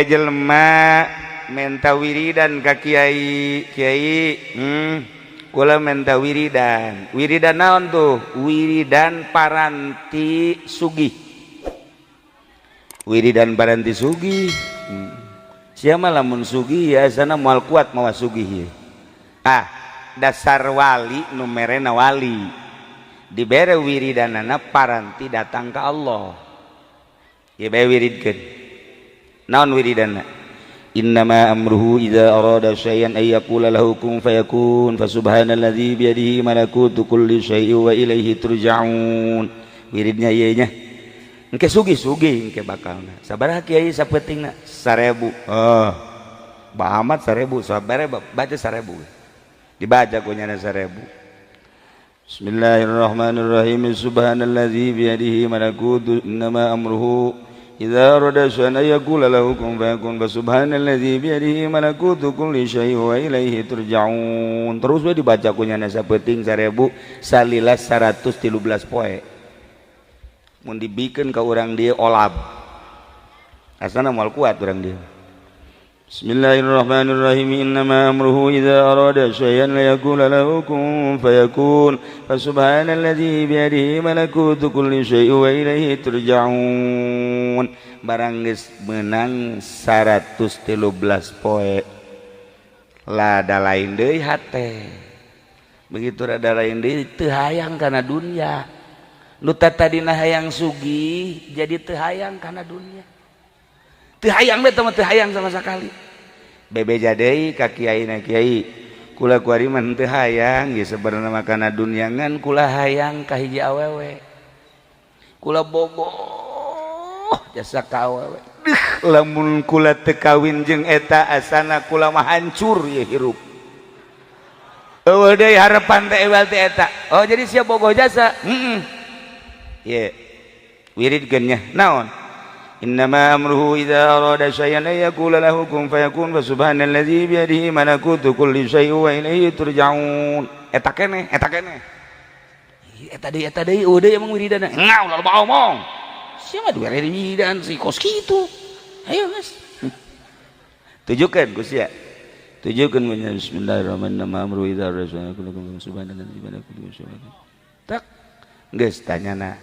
Aya jelema menta wiridan ka kiai. Kiai, kula menta wiridan. Wiridan naon tuh? Wiridan paranti sugih. Wiridan paranti sugih. Siapa lamun sugih ya sana moal kuat mawa sugih. Ah, dasar wali nu merena wali dibere wiridanana paranti datang ke Allah ya bae. Wiridkeun naon wiridanna? Innama amruhu idza arada syai'an ay yaqula lahu kun fayakun, fasubhanalladzi biyadihi malakutu kulli syai'in wa ilaihi turja'un. Wiridnya ieu nya, engke sugih-sugih engke bakalna. Sabaraha, Kiai, sapentingna? 1000. Oh, amat 1000. Sabaraha baca 1000, dibaca ku nyana 1000. Bismillahirrahmanirrahim. Subhanalladzi biyadihi malakutu, innama amruhu idza arada syai'an yaqula lahu kun fayakun, fasubhanalladzi biyadihi malakutu kulli syai'in wa ilaihi turja'un. Terus we dibaca ku nyana sapenting 1000 salila 113 poe. Mun dibikeun ka urang dieu olab, asana moal kuat urang dieu. Bismillahirrahmanirrahim. Innama amruhu idza arada syai'an la yaqula lahu kun fayakun, fasubhanalladzi biyadihi malakutu kulli syai'in wa ilaihi turja'un. Barang geus meunang 113 poe, lada lain deui hate. Begitu rada lain deui, teu hayang kana dunya. Nu tadina hayang sugih jadi teu hayang kana dunya. Teu hayang teh mah, teu hayang sama sekali. Bebeja deui ka kiai na, "Kiai, kula kuari mah teu hayang ieu sebenarnya mah kana dunya, ngan kula hayang ka hiji awewe. Kula bogoh jasa ka awewe. Deuh, lamun kula teu kawin jeung eta asana kula mah hancur ye hirup. Eueuh deui harapan teh ewal teh eta." "Oh, jadi sia bogoh jasa?" "Heeh." "Ye, wiridkeun nya." "Naon?" Innama amruhu idza arada syai'an ay yaqula lahu kun fayakun, fa subhanalladzi biyadihi malakutu kulli syai'in wa ilaihi turja'un. Eta keneh, eta keneh. Eta deui, eta deui, eueuh deui emang wiridanna. Ngau loba omong. Sia mah dibere wiridan si kos kitu. Ayo geus. Tujukeun ku sia. Tujukeun ku. Bismillahirrahmanirrahim. Amruhu idza arada syai'an yaqula subhanalladzi biyadihi malakutu kulli syai'in. Tak. Geus tanyana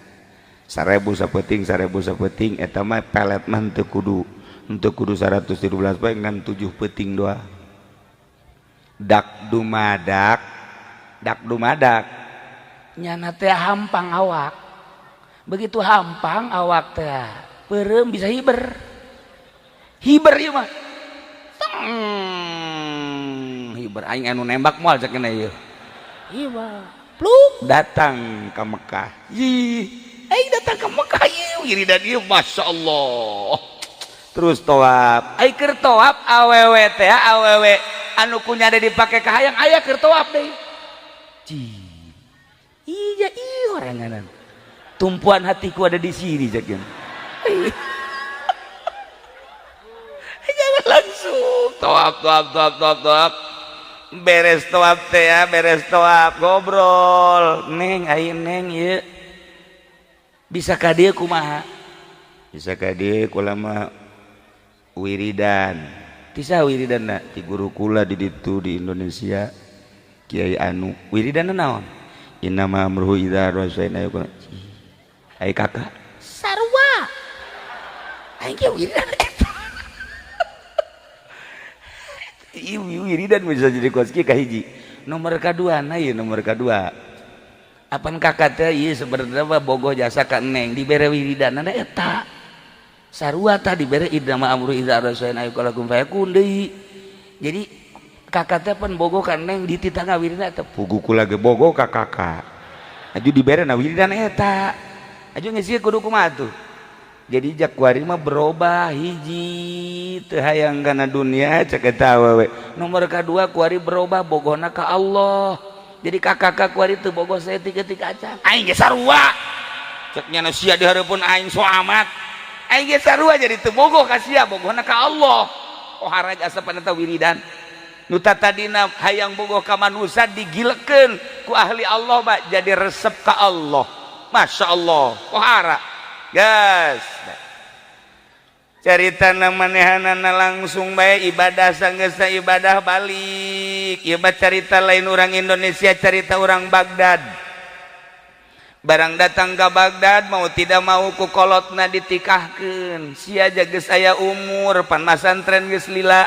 1000 sapeting, 1000 sapeting eta mah pelet mah teu kudu 113 poe, ngan 7 peuting doang. Dak dumadak, dak dumadak nyana teh hampang awak. Begitu hampang awak teh peureum bisa hiber hiber ieu mah. Teng, hiber aing anu nembak moal cek ieu. Hiber pluk. Datang ke Mekah. Ih, aing datang ke Mekah ieu wiridan ieu, Masya Allah. Terus tawaf. Ai keur tawaf awewe teh, awewe anu kunya ada dipake ka hayang aya keur tawaf deui. Ci iya, iya, oranganan tumpuan hatiku ada di sini cek. Jangan langsung tawaf, tawaf, tawaf, tawaf, tawaf. Beres tawaf teh ya, beres tawaf ngobrol, "Neng, aing neng ieu bisa ka dieu kumaha?" "Bisa ka dieu kula mah wiridan." "Ti saha wiridanna?" "Ti guru kula di ditu di Indonesia, Kiai anu." "Wiridanna naon?" "Innama amruhu idza arada syai'an." Ai kakak sarua aing ge wiridan eta. Ieu wiridan bisa jadi kos kieu. Kahiji, nomor kadua na ieu, nomor kadua apan kakak teh ieu sebenarnya mah bogoh jasa ka neng, dibere wiridanna eta sarua tah, dibere innama amru idza arada syai'an ay kun fayakun deui. Jadi kakak teh pan bogoh ka neng, dititah ngawiridan eta. Pugu kula ge bogoh ka kakak, aju dibere na wiridan eta, aju ngisi kudu kumaha tuh? Jadi jak kuari mah berubah, hiji teu hayang kana dunia cek eta awewe, nomor kadua kuari berubah bogohna ka Allah. Jadi kakak kuari teu bogoh saeutik-eutik acan. Aing ge sarua cek nyana, sia di hareupeun aing so amat. Aing ge sarua, jadi teu bogoh ka sia, bogohna ka Allah. Oh, haraj asapan eta wiridan. Nu tadina hayang bogoh ka manusia digilekeun ku ahli Allah mah jadi resep ka Allah. Masya Allah, kohara. Gas. Carita manehanana langsung bae ibadah, sanggeusna ibadah balik. Ieu mah carita lain orang Indonesia, carita orang Baghdad. Barang datang ke Baghdad, mau tidak mau ku kolotna ditikahkeun. Sia geus aya umur, pan masantren geus lila.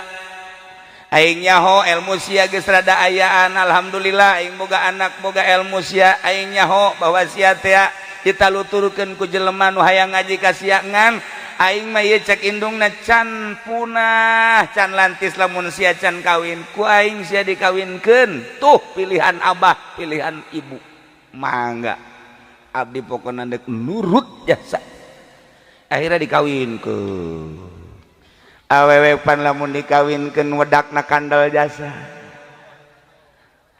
Aing nyaho ilmu sia geus rada ayaan, alhamdulillah aing boga anak boga ilmu sia. Aing nyaho bahwa sia teh ditaluturkeun ku jelema nu hayang ngaji ka sia, ngan aing mah ieu cek indungna can punah, can lantis lamun sia can kawin. Ku aing sia dikawinkeun. Tuh pilihan abah, pilihan ibu, mangga abdi pokona dek nurut jasa. Akhirnya dikawinkeun. Awewe pan lamun dikawinkeun wedakna kandel jasa.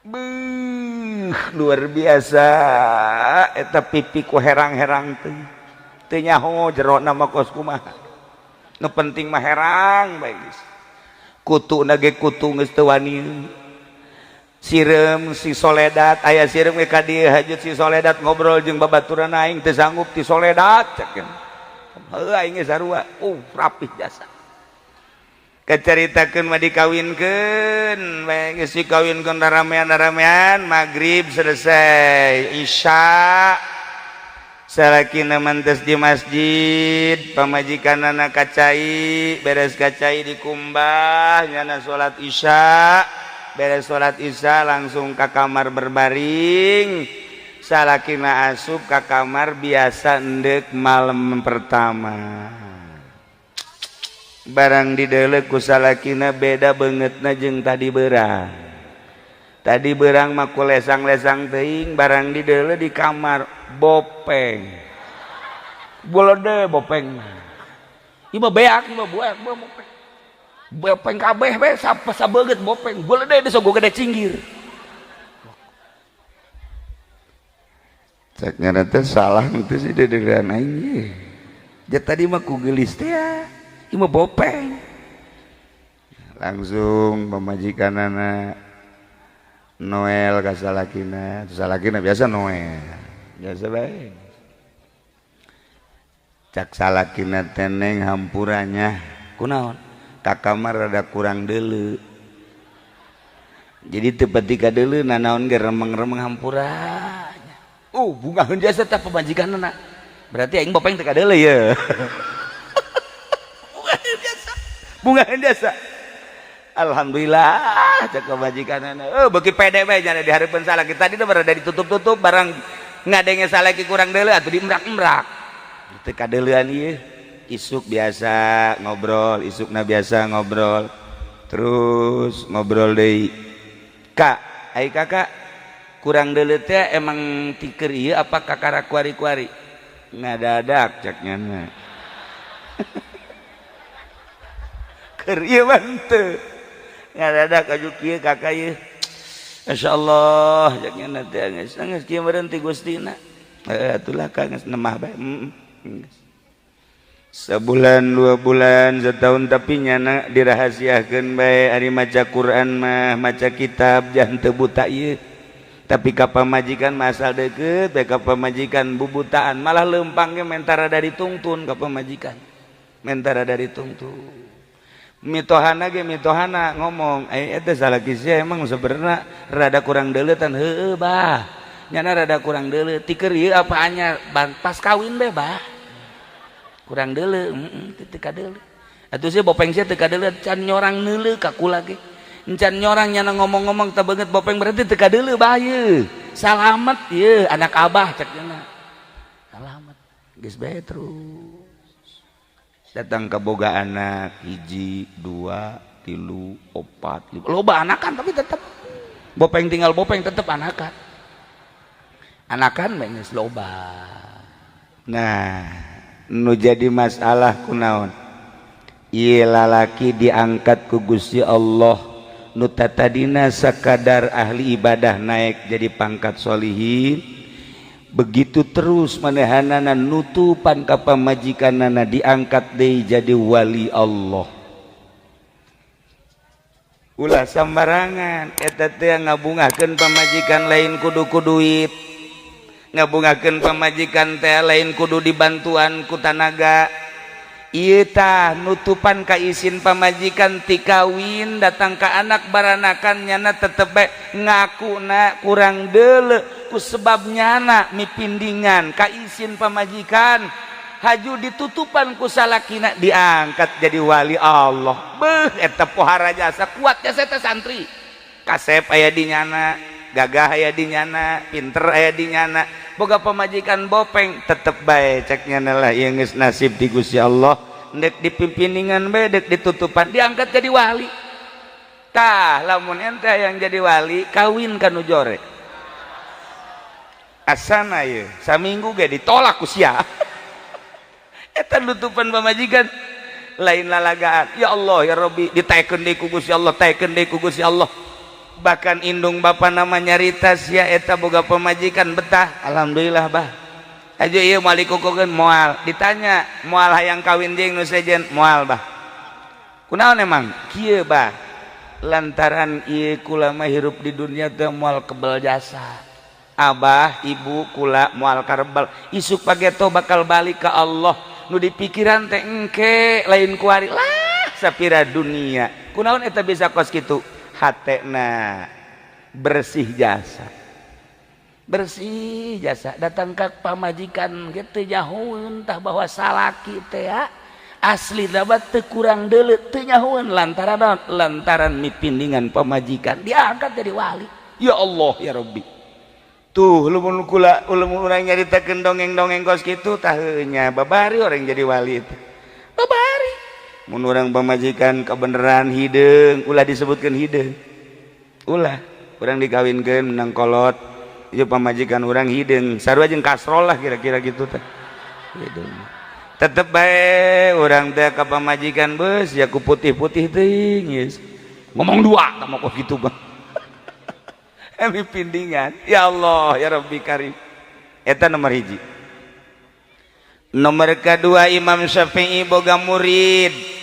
Beuh, luar biasa eta pipi ku herang-herang teh. Teu nyaho jerona mah kos kumaha, nu penting mah herang bae geus. Kutu ge kutu geus teu wani. Sireum si soledat aya, sireum ge ka dieu hajut. Si soledat ngobrol jeung babaturan, "Aing teu sanggup ti soledat," cek. Heuh, aing ge sarua. Rapih jasa. Keceritakeun mah dikawinkeun bae geus. Dikawinkeun ramean-ramean, maghrib selesai, isya salakina mantes di masjid, pamajikanana kacai. Beres kacai dikumbah, nyana salat isya. Beres salat isya langsung ke kamar berbaring. Salakina asup ke kamar biasa endek malam pertama. Barang didelek ku salakina, beda bangetna jeung tadi berang. Tadi berang mah ku lesang-lesang teuing. Barang didelek di kamar, bopeng bolode bopeng. Ieu mah beak, ieu mah buak bopeng, bopeng kabeh be sabeungeut bopeng bolode geus gede cinggir. Cek ngaran teh salah teh sih dedegan aing ye. Ja tadi mah ku geulis teh ya. Ieu mah bopeng. Langsung pamajikanana Noel ka salakina, salakina biasa Noel. Biasa bae. Cak salakina, "Teneng, hampuranya." "Kunaon?" "Ka kamar rada kurang deuleu." Jadi teu pati kadeuleu nanaon ge remeng-remeng, hampura. Oh, bungaheun jasa teh pamajikanna. Berarti aing bopeng teu kadeuleu ye. Bungaheun jasa. Bungaheun jasa. Alhamdulillah cek pamajikanna. Oh, beuki pede bae jana di hareupeun salaki. Tadi teh berada ditutup-tutup, barang ngadenge salaki kurang deuleu atuh diemrak-emrak. Teu kadeuleuan ieu. Isuk biasa ngobrol, isukna biasa ngobrol. Terus ngobrol deui. "Kak, ai kakak kurang deuleu teh emang tiker ieu apa kakara kuari-kuari?" "Ngadadak," cek nyana. "Keur ieu mah henteu. Ngadadak aju kieu kakak ieu." "Masyaallah," cek nyana teh, "geus geus kieu meureun ti Gustina." Heuh atulah ka geus nemah bae. Heeh. Sebulan, 2 bulan, setahun, tapi nyana dirahasiakeun bae. Ari maca Quran mah, maca kitab jangan teu buta ieu. Tapi ka pamajikan masal deket bae, ka pamajikan bubutaan, malah lempang ge mentara dari tungtun ka pamajikan. Mentara dari tungtun. Mitohana ge mitohana ngomong, "Eh, eta salaki sia emang sebenarnya rada kurang deuleutan." "Heueuh bah. Nyana rada kurang deuleu. Tiker ieu apa anyar pas kawin bae bah. Kurang deuleu, heeh, teu kadeuleu. Atuh sia bopeng sia teu kadeuleu, can nyorang neuleu ka kula ge. Encan nyorang nyana ngomong-ngomong teu beungeut bopeng, berarti teu kadeuleu bah ieu. Salamet ieu anak abah," cek nyana. Salamet. Geus bae terus. Datang ke boga anak hiji, dua, tilu, opat, lima. Loba anakan tapi tetep bopeng tinggal bopeng tetep anakan. Anakan bae geus loba. Nah, nu jadi masalah kunaon? Ieu lalaki diangkat ku Gusti Allah, nu tatadina sakadar ahli ibadah naik jadi pangkat solihin. Begitu terus manehanana nutupan ka pamajikanana, diangkat deui jadi wali Allah. Ulah sambarangan eta teh ngabungahkeun pamajikan lain kudu ku duit, ngabungakeun pamajikan teh lain kudu dibantuan ku tanaga. Ieu tah nutupan ka isin pamajikan ti kawin datang ka anak baranakan, nyana tetep bae ngakuna kurang deuleu ku sebab nyana mipindingan ka isin pamajikan, haju ditutupan ku salakina, diangkat jadi wali Allah. Beuh, eta pohara jasa, kuat jasa eta. Santri kasep aya di nyana, gagah aya di nyana, pinter aya di nyana, boga pamajikan bopeng, tetep bae cek nyana lah, ieu geus nasib di Gusti Allah. Ndek dipimpiningan bae, dek ditutupan, diangkat jadi wali. Tah, lamun ente yang jadi wali, kawin ka nu jore, asana ye saminggu ge ditolak ku sia. Eta nutupan pamajikan lain lalagaan. Ya Allah ya Rabbi, ditaekeun deui ku Gusti Allah, taekeun deui ku Gusti Allah. Bahkan indung bapa nama nyarita, sia eta boga pamajikan betah, alhamdulillah bah. Aja ieu moal dikukukeun, moal. Ditanya, moal hayang kawin jeung nu sejen? Moal bah. Kunaon emang? Kieu bah, lantaran ieu kula mah hirup di dunia teh moal kebel jasa abah ibu kula, moal karebel. Isuk pageto bakal balik ke Allah, nu dipikiran teh engke, lain kuari lah sapira dunia. Kunaon eta bisa kos kitu? Hatena bersih jasa, bersih jasa. Datang ke pamajikan gitu nyahueun tah bahwa salaki teh ya asli dapat teu kurang deuleu, teu nyahueun. Lantaran naon? Lantaran mipindingan pamajikan, diangkat jadi wali. Ya Allah ya Rabbi, tuh lamun kula, lamun urang nyaritakeun dongeng-dongeng kos kitu tah nya babari orang jadi wali itu, babari. Mun urang pamajikan kebenaran hideung, ulah disebutkeun hideung, ulah. Urang dikawinkeun menang kolot, ieu pamajikan urang hideung sarua jeung kasrol lah, kira-kira gitu teh. Hideung tetep bae urang teh ka pamajikan, beus ya ku putih-putih teuing geus ngomong dua tah mah gitu bang. Emi pindingan, ya Allah ya Rabbi Karim. Eta nomor hiji. Nomor kedua, Imam Syafi'i boga murid.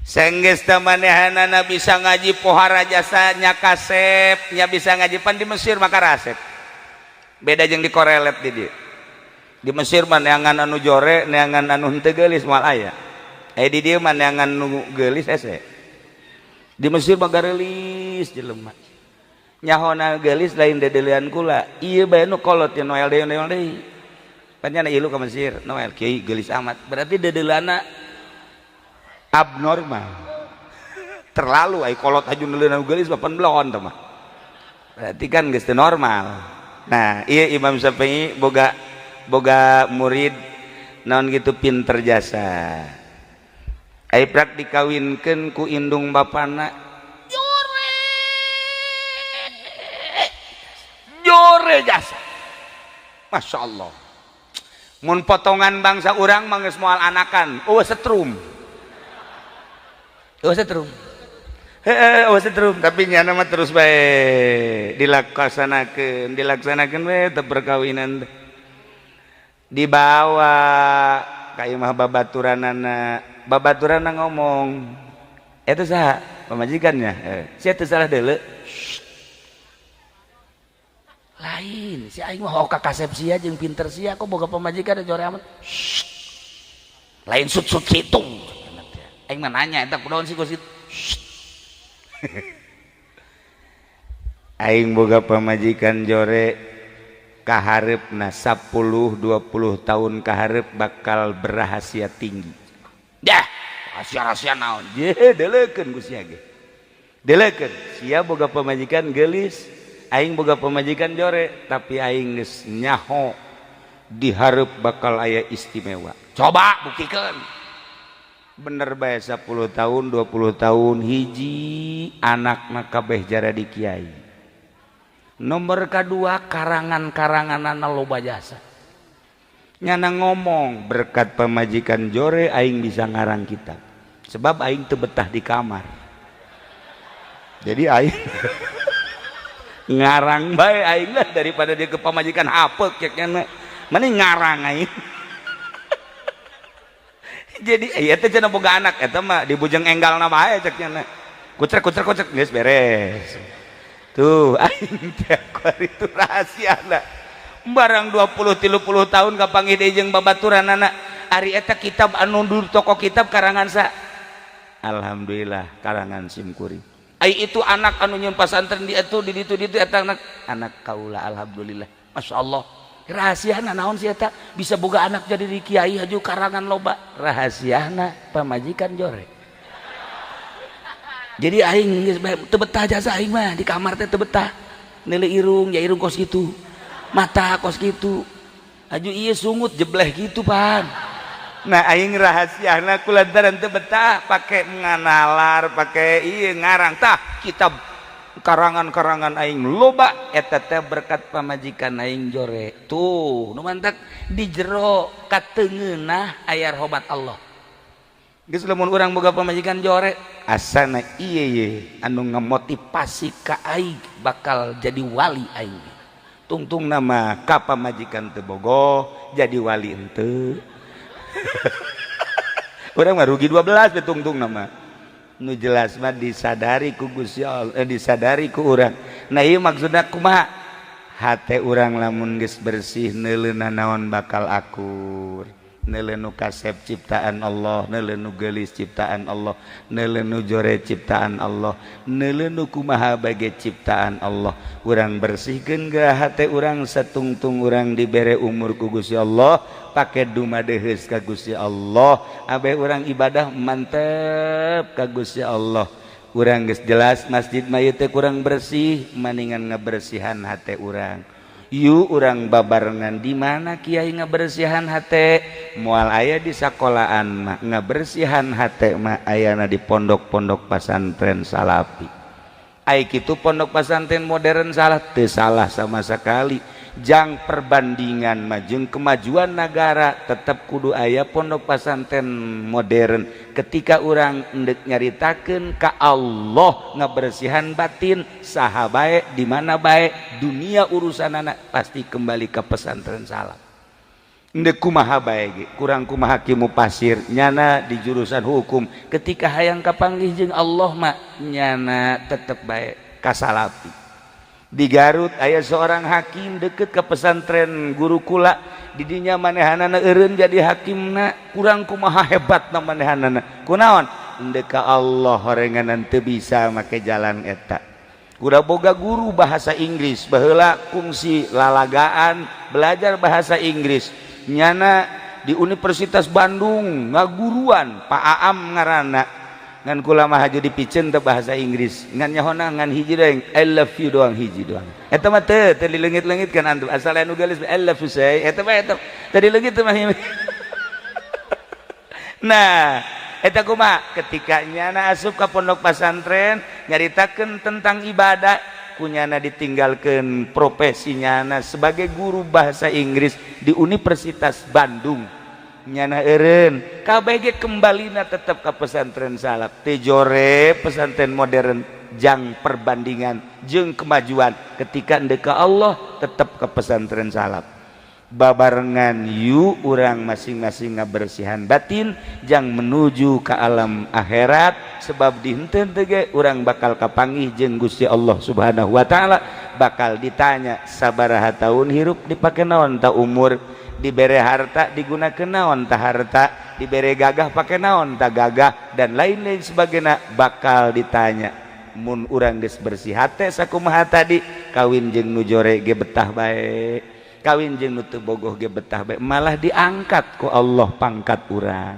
Senggeus teh manehanana bisa ngaji, pohara jasanya kasep nya bisa ngaji. Pan di Mesir maka rasep beda jeung di korelet. Di dieu di Mesir mah neangan anu jore, neangan anu henteu geulis moal aya. Eh, di dieu mah neangan nu geulis hese. Di Mesir mah gareulis jelema. Nyahona geulis lain dedelian kula, ieu bae nu kolot ya Noel deui, Noel deui. Pan ilu ke Mesir, Noel kiai geulis amat, berarti dedelana abnormal, terlalu. Ai kolot haju neuleunan geulis mah pan belon teh mah, berarti kan geus teu normal. Nah, iya, Imam Syafi'i boga boga murid naon gitu, pinter jasa. Ai prak dikawinkeun ku indung bapana jore, jore jasa, Masya Allah. Mun potongan bangsa urang mah geus moal anakan, eueuh setrum, eueuh setrum. Heeh, eueuh setrum, tapi nyana mah terus bae dilaksanakeun, dilaksanakeun we teh perkawinan teh. Dibawa ka imah babaturanana, babaturanna ngomong, "Eta saha pamajikannya?" Eh, sia teu salah deuleu. Lain si aing mah ka kasep sia jeung pinter sia, kok boga pamajikan jore amat. Lain sut-sut kitu. Aing mah nanya eta kunaon sih kos kitu. Aing boga pamajikan jore, kaharepna 10 20 tahun kaharep bakal berahasia tinggi. Dah, rahasia-rahasia naon? Je, deleukeun ku sia ge. Deleukeun, sia boga pamajikan geulis, aing boga pamajikan jore, tapi aing geus nyaho dihareup bakal aya istimewa. Coba buktikeun. Bener bae, 10 tahun 20 tahun, hiji anak kabeh jaradi kiai. Nomor kedua, karangan-karangan loba jasa. Nyana ngomong, berkat pamajikan jore aing bisa ngarang kitab, sebab aing teu betah di kamar, jadi aing ngarang bae aing lah, daripada dia ke pamajikan hapek cek nyana, mending ngarang aing. Jadi iya teh cenah boga anak eta mah dibujeng enggalna bae cek nyana, kucrek kucrek kucrek geus beres. Tuh, aing teh itu rahasia. Barang 20 30 tahun kapanggih deui jeung babaturanana. Ari eta kitab anu di toko kitab karangan sa? Alhamdulillah, karangan sim kuring. Ai itu anak anu nyieun pasantren di itu, di ditu, di itu, eta anak anak kaula. Alhamdulillah, Masya Allah. Rahasiana naon sih eta bisa boga anak jadi di kiai, haju karangan loba? Rahasiana pamajikan jore. Jadi aing geus teu betah jasa, aing mah di kamar teh teu betah. Neuleu irung ya, irung kos gitu, mata kos gitu, aju iya sungut jebleh gitu pan. Nah, aing rahasiana kulantaran teu betah pake nganalar, pake iya ngarang tah kitab, karangan-karangan aing loba eta teh berkat pamajikan aing jore. Tuh nu mantak di jero katengeunah aya rahmat Allah. Geus, lamun urang boga pamajikan jore, asana ieu ye anu ngamotivasi ka aing bakal jadi wali. Aing tungtung nama ka pamajikan teu bogoh, jadi wali henteu, urang mah rugi 12 be. Tungtung nama nu jelas mah disadari ku Gusti Allah, disadari ku urang. Nah, ieu maksudna kumaha? Hate urang lamun geus bersih, neuleuna naon bakal akur. Neuleu nu kasep ciptaan Allah, neuleu nu geulis ciptaan Allah, neuleu nu jore ciptaan Allah, neuleu nu kumaha bage ciptaan Allah. Urang bersihkeun geura hate urang satungtung urang dibere umur ku Gusti Allah, pake dumadeheus ka Gusti Allah. Abeh urang ibadah mantep ka Gusti Allah. Urang geus jelas masjid mah ieu teh kurang bersih, maningan ngabersihan hate urang. Yuk, urang babarengan. Di mana kiai ngabersihan hate? Moal aya di sekolahan mah. Ngabersihan hate mah ayana di pondok-pondok pasantren salafi. Ai kitu pondok pasantren modern salah? Teu salah sama sekali. Jang perbandingan mah jeung kemajuan negara, tetap kudu aya pondok pasantren modern. Ketika urang endek nyaritakeun ka Allah, ngabersihan batin, saha bae, di mana bae, dunia urusan anak pasti kembali ke pesantren salaf. Endek kumaha bae ge, kurang kumaha kimu pasir nyana di jurusan hukum, ketika hayang kapanggih jeung Allah mah nyana tetep bae ka salafi. Di Garut aya seorang hakim deket ke pesantren gurukula. Didinya manehanana eureun jadi hakimna, kurang kumaha hebat na manehanana. Kunaon? Endek ka Allah horenganan teu bisa make jalan eta. Kuda boga guru bahasa Inggris baheula, kungsi lalagaan belajar bahasa Inggris. Nyana di Universitas Bandung ngaguruan, Pak Aam ngaranna. Ngan kula mah haju dipiceun teu bahasa Inggris, ngan nyahona ngan hiji doang, "I love you" doang, hiji doang. Eta mah teu teu dileungit-leungit kan antum, asal anu geulis, "I love you" say, eta mah eta teu dileungit teh mah. Nah, eta kumaha? Ketika nyana asup ka pondok pesantren nyaritakeun tentang ibadah, kunyana ditinggalkan profesi nyana sebagai guru bahasa Inggris di Universitas Bandung. Nyana eureun KBG, kembalina tetap ke pesantren salaf. Teu jore pesantren modern jang perbandingan jeung kemajuan, ketika endek ka Allah tetap ke pesantren salaf. Babarengan yuk, urang masing-masing ngabersihan batin jang menuju ke alam akhirat, sebab di henteu ge urang bakal kapanggih jeung Gusti Allah Subhanahu wa taala, bakal ditanya sabaraha tahun hirup, dipake naon ta umur, dibere harta digunakan naon ta harta, dibere gagah pake naon ta gagah, dan lain-lain sebagainya bakal ditanya. Mun urang geus bersih hate sakumaha tadi, kawin jeung nu jore ge betah bae, kawin jeung nu teu bogoh ge betah bae, malah diangkat ku Allah pangkat urang.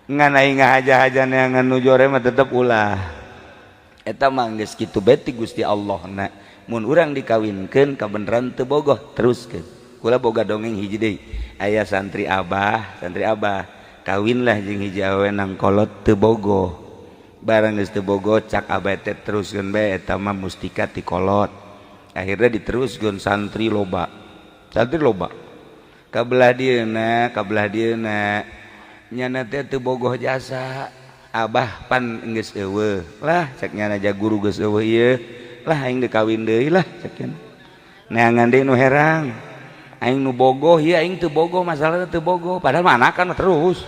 Ngan aing ngahaja-haja neangan nu jore mah tetep ulah. Eta mah geus kitu bae ti Gusti Allah na. Mun urang dikawinkeun kabeneran teu bogoh, teruskeun. Kula boga dongeng hiji deui. Aya santri abah, santri abah kawinlah jeung hiji awewe nang kolot teu bogoh. Barang geus teu bogoh, cak abah teh, teruskeun bae, eta mah mustika ti kolot. Akhirnya diteruskeun, santri loba, santri loba. Kabelah dieuna, kabelah dieuna nyana teh teu bogoh jasa. Abah pan geus eueuh lah, cek nyana, ja guru geus eueuh ieu lah, aing dikawin deui lah, cek nyana. Neangan deui nu herang, aing nu bogoh ieu, aing teu bogoh, masalahna teu bogoh, padahal mah anakan terus.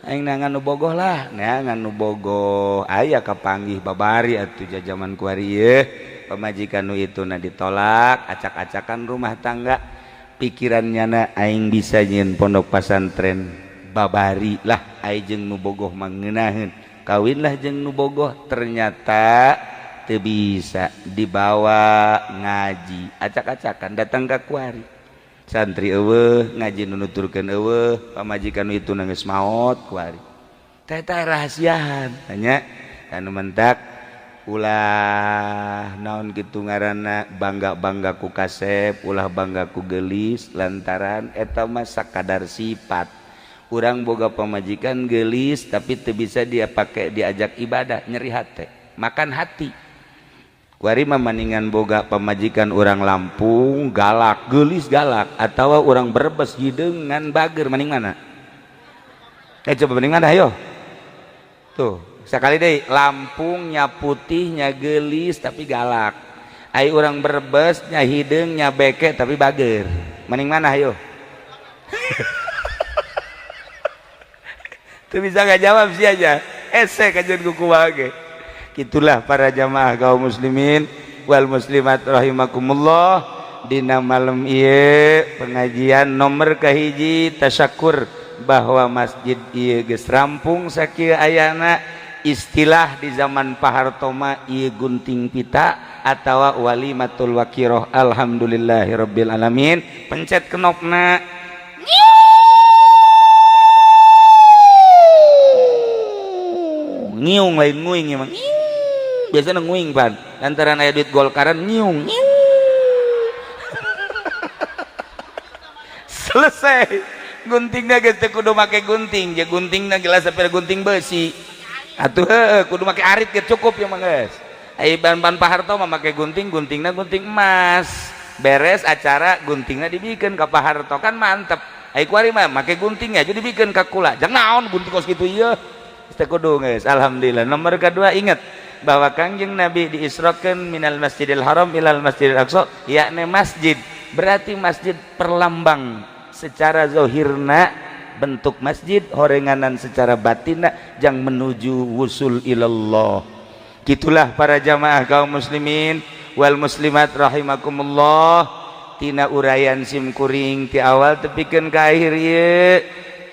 Aing neangan nu bogoh lah, neangan nu bogoh, aya kapanggih babari atuh jajaman kuari ieu. Pamajikan nu itu na ditolak, acak-acakan rumah tangga. Pikiran nyana, aing bisa nyieun pondok pasantren. Babari lah ai jeung nu bogoh mah ngeunaheun, kawinlah jeung nu bogoh, ternyata teu bisa dibawa ngaji. Acak-acakan datang ka kuari, santri euweuh, ngaji nu nuturkeun euweuh, pamajikan itu nangis maot kuari. Teh teh rahasiaan hanya anu mentak ulah naon kitu ngaranna, bangga-bangga ku kasep, ulah bangga ku gelis, lantaran eta mah sakadar sifat. Urang boga pamajikan gelis tapi teu bisa dia pakai diajak ibadah, nyeri hati, makan hati. Kuari mah maningan boga pamajikan orang Lampung galak, gelis galak, atau orang Brebes hideung ngan bager, maning mana? Eh, coba mending mana, ayo tuh sekali deh. Lampungnya putihnya gelis tapi galak, ai orang Brebes nya hideung nya beke tapi bager, mending mana, ayo? Tuh bisa gak jawab sih aja ese kajian kuku wage. Itulah para jamaah kaum muslimin wal muslimat rahimakumullah, dina malam ieu pengajian nomor kahiji tasyakur bahwa masjid ieu geus rampung sakieu ayana. Istilah di zaman Pak Harto mah ieu gunting pita atawa walimatul wakiroh. Alhamdulillahirabbil alamin. Pencet kenopna, ngiung, lain nguing emang biasanya nguing pan lantaran aya duit Golkaran ngiung ngiung. Selesai guntingna geus teu kudu make gunting, ja guntingna gelas sampai gunting besi atuh heueuh kudu make arit ge cukup ya mah geus. Ai ban-ban Pak Harto mah make gunting, guntingna gunting emas, beres acara guntingna dibikeun ka Pak Harto, kan mantep. Ai kuari mah make gunting aja dibikeun ka kula, jangan naon gunting kos kitu ieu teu kudu geus. Alhamdulillah. Nomor kedua, ingat bahwa Kangjeng Nabi diisrokeun minal Masjidil Haram ilal Masjidil Aqsa, yakni masjid, berarti masjid perlambang secara zohirna bentuk masjid, horenganan secara batinna jang menuju wusul ilallah. Gitulah para jamaah kaum muslimin wal muslimat rahimakumullah, tina uraian sim kuring ti awal tepikeun ka akhir ieu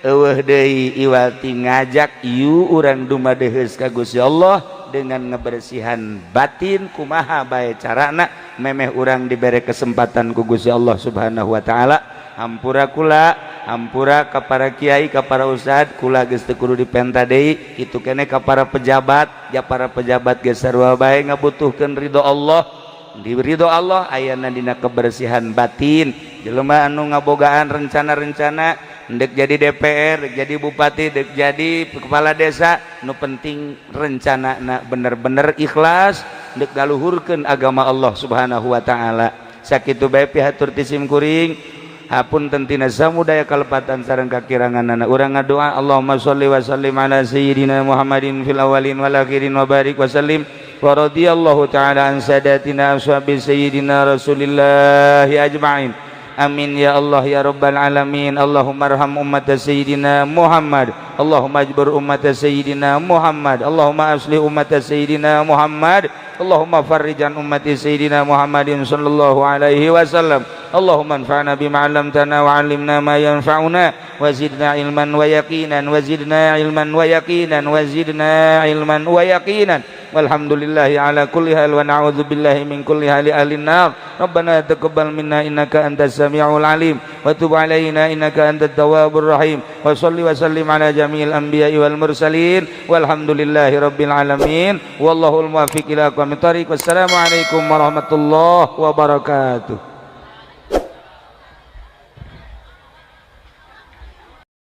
eueuh deui iwal ti ngajak ieu urang dumadeheus ka Gusti Allah dengan ngebersihan batin. Kumaha bae carana memeh urang dibere kesempatan ku Gusti Allah Subhanahu wa taala. Hampura kula, hampura ka para kiai, ka para ustad, kula geus teu kudu dipenta deui. Kitu keneh ka para pejabat, ja para pejabat geus sarua bae ngabutuhkeun ridho Allah. Di ridho Allah ayana dina kebersihan batin. Jelema anu ngabogaan rencana-rencana dek jadi DPR, dek jadi bupati, dek jadi kepala desa, nu penting rencana na bener-bener ikhlas dek galuhurkeun agama Allah Subhanahu wa taala. Sakitu bae pihatur ti sim kuring, hapunten tina samudaya kalepatan sareng kakiranganana. Urang ngadoa, Allahumma sholli wa sallim ala sayyidina Muhammadin fil awwalin wal akhirin wa barik wa sallim wa radhiyallahu ta'ala an sadatina ashabi sayyidina Rasulillah ajma'in. Amin ya Allah ya rabbal alamin. Allahumma arham ummat sayyidina Muhammad, Allahumma ajbur ummat sayyidina Muhammad, Allahumma aslih ummat sayyidina Muhammad, Allahumma farrijan ummati sayyidina Muhammadin sallallahu alaihi wasallam. Allahumma anfa'na bima 'allamtana wa 'allimna ma yanfa'una wa zidna ilman wa yaqinan wa zidna ilman wa yaqinan wa zidna ilman wa yaqinan. Walhamdulillahi ala kulli hal wa na'udzu billahi min kulli hali ahli nar. Rabbana taqabbal minna innaka antas samiul alim wa tub alaina innaka antat tawwabur rahim. Wa shalli wa sallim ala jami'il anbiya'i wal mursalin walhamdulillahi rabbil alamin. Wallahul muwaffiq ila aqwamit thariq. Wassalamu alaikum warahmatullahi wabarakatuh.